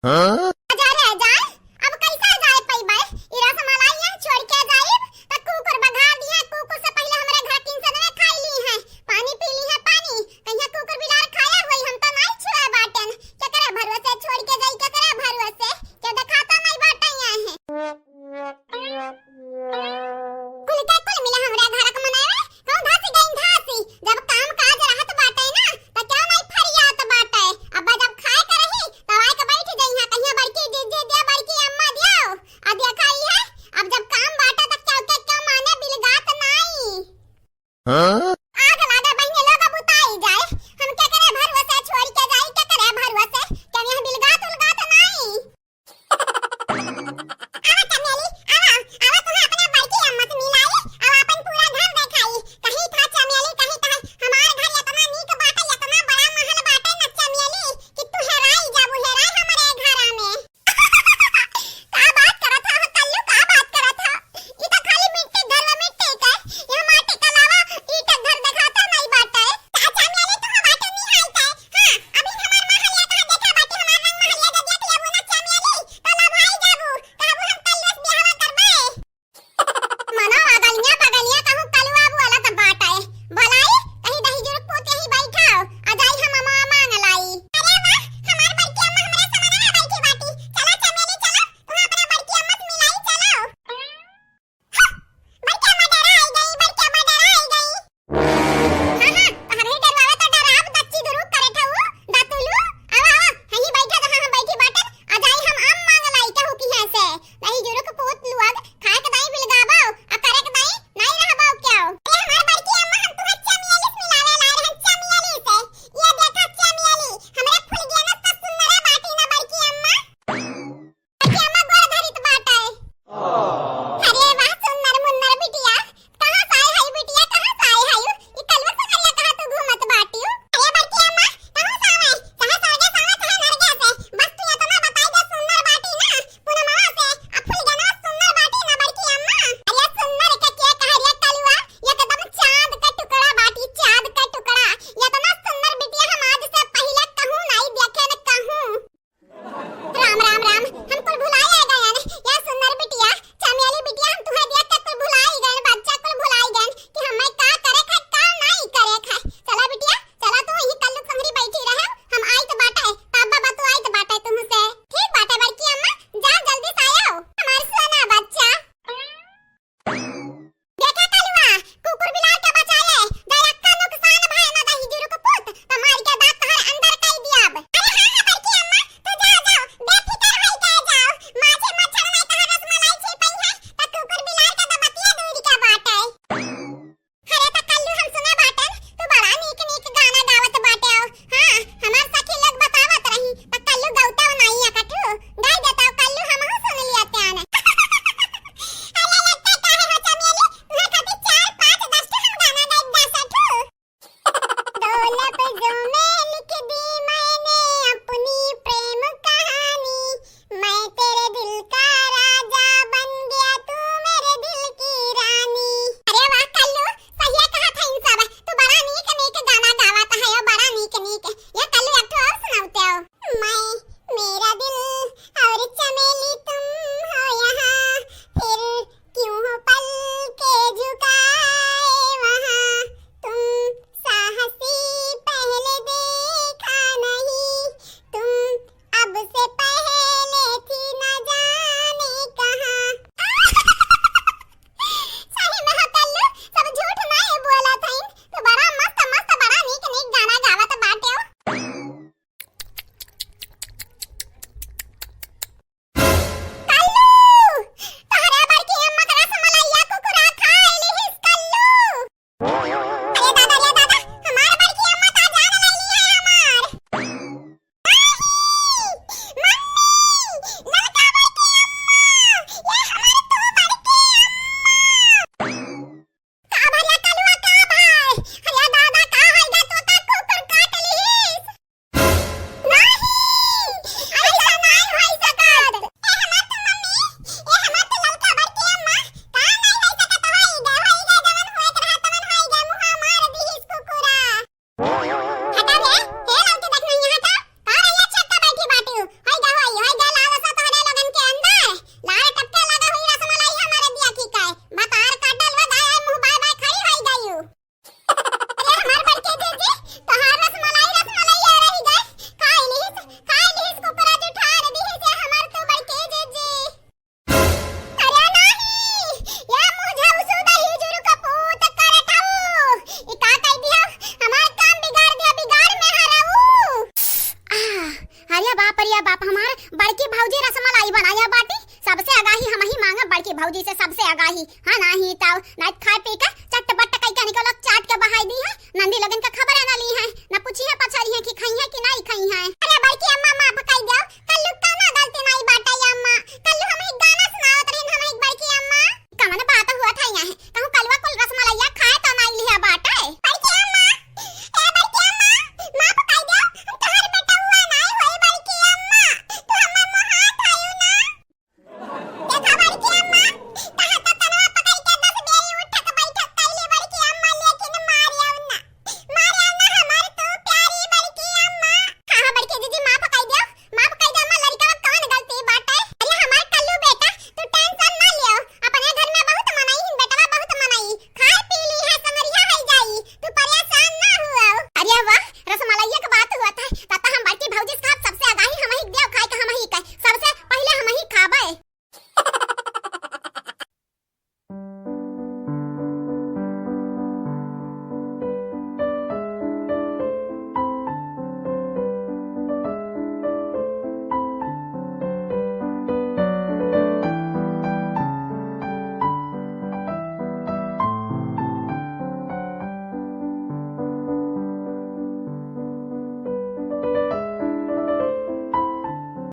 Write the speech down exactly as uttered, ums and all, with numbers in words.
हाँ? जा रे, जा। अब कैसे जाए पइबे? ई रसमलाई यहाँ छोड़ के जाइब, त कुकुर बघार दिहे, कुकुर से पहिले हमरे घर किन से खाई ली है, पानी पी ली है, पानी। कहिया कुकुर बिलार खाया होई, हम तो नाई छुए बाटेन। केकरे भरोसे छोड़ के जाई, केकरे भरोसे? के देखाता नाई बाटे यहाँ है। कुल के कुल मिले हमरा घर के मनई, कहूँ धस गई धसी। जब काम काज रहत बाटे ना, त क्यों नाई फरियात बाटे। अब जब खाए के रही, तब आए के बैठ जइहा, कहिया बड़की दीदी दिया, बड़की अम्मा दियो। आ देखा ई है, अब जब काम बाटे, त क्यों के क्यों माने बिलगात नाई। हाँ? आग लागे बहिने लोग बुताई जाए, हम केकरे भरोसे छोड़ के जाई, केकरे भरोसे, कहीं हम बिलगात उलगात नाई। आवा चमेली, आवा, आवा, तुहा अपना बड़की अम्मा से मिलाई, आवा अपन पूरा घर देखाई। कहीं था चमेली, कहीं था, हमार घर इतना नीक बाटे, इतना बड़ा महल बाटे न चमेली, कि तू हेराई जाबू, हेराई हमरे घरा में। का बात करत ह, कल्लू, का बात करत ह? ई त खाली मिट्टी घर में मिट्टी के, यहाँ माटी के अलावा ईंट घर देखाता नहीं बाटे। का चमेली, तू बाटे निहाई के? हाँ, अभी हमार महलिया कहाँ देखा बाटे, हमार रंग महलिया जब देख लेबू ना चमेली, तो लभाई जाबू, कहबू हम कल्लू से बियाहवा करबे। मनो अगलिया बगलिया कहूँ कलुआ बोलत बाटे। बोलाई, कहीं दही जुरुक पूत यहीं बैठाओ, आ जाई हम अम्मा मांग लाई। अरे वाह, हमार बड़की अम्मा हमरे सामने बैठी बाटी। चला चमेली चला, तुहा अपना बड़की अम्मा से मिलाई चलो। हाँ, बड़की अम्मा डराई गई, बड़की अम्मा डराई गई। हाँ, हाँ, तो हमरे डरवावे तो डराब, दच्ची दुरुक करे ठऊ, दतुलू। आवा, आवा, यहीं बैठा जहाँ हम बैठी बाटन, आ जाई हम अम्मा मांग लाई कहू किहाँ से। दही जुरुक पूत लुअग, खाए के दाई बिलगाबो, आ करे के दाई नाई रहबो क्यों? अरे हमार बड़की अम्मा, हम तुहार चमेली से मिलावे लाए रहन, चमेली से। ये देखा चमेली, हमरे फुलगेना से सुंदर बाटी ना बड़की अम्मा। बड़की अम्मा गोड़ धरित बाटे। अरे वाह सुंदर मुन्नर बिटिया, कहाँ से आए हई बिटिया, कहाँ से आए हई? ई कलवा से करिया कहाँ तू घूमत बाटियो? अरे बड़की अम्मा, कहूँ से आवे, चाहे स्वर्गे से आवे, चाहे नरके से, बस तू इतना बताई दे सुंदर बाटी ना, पूनमवा से, आ फुलगेनवा सुंदर बाटी ना बड़की अम्मा। अरे सुंदर के के कहे रे कलुआ, एकदम चाँद के टुकड़ा बाटी, चाँद के टुकड़ा। इतना सुंदर बिटिया हम आज से पहिले कहूँ नाई देखे न कहूँ। राम, राम, राम, हम कुल भुलाए गए हैं। या सुंदर बिटिया, चमेली बिटिया, हम तुहे देख के कुल भुलाई गए, बच्चा कुल भुलाई गए कि हमें का करे खाए, का नाई करे खाए। चला बिटिया, चला तू यहीं कल्लू संगरी बैठी रहे, हम आइत बाटे, तब बाबा तू आइत बाटे तुमसे। ठीक बाटे बड़की अम्मा, जा जल्दी से आओ, हमार सोना बच्चा। देखा कलुआ, कुकुर बिलार के बचाए, जरा का नुकसान भय ना दही जुरुक पूत, त मार के दांत तोहर अंदर कई दियाब। अरे हाँ, हाँ, बड़की अम्मा, तू जा, जाओ, बेफिकर होई के जाओ। माछी मच्छर नहीं तोहर रसमलाई छिपई है, त कुकुर बिलार के त बतिया दूर के बाटे। अरे त कल्लू हम सुने बाटन, तू बड़ा नीक नीक गाना गावत बाटे हो। हाँ, हमार सखी लोग बतावत रही, त कल्लू गौतव नाई है कठू, गाई देता कल्लू हमहू सुन लिया त्यान। अरे लगता काहे हो चमेली, तुम्हारे खातिर चार, पाँच, दस ठो हम गाना गाई, दस ठो। दो लफ्जों में लिख दी मैंने अपनी प्रेम कहानी, मैं तेरे दिल का राजा बन गया, तू मेरे दिल की रानी। अरे वाह कल्लू, सहिया कहा था इन सब, तू बड़ा नीक नीक गाना गावत है, बड़ा नीक नीक। ये कल्लू एक ठो और सुनावते हो। मैं, मेरा दिल और चमेली तुम हो यहाँ, फिर क्यों हो पलके झुकाए वहाँ, तुम साहसी पहले बाप हमार, बड़की भौजी रसमलाई बनाया बाटी, सबसे अगाही हमही मांगा बड़की भौजी से, सबसे अगाही। हाँ, नाही तउ, नाही खाए पी के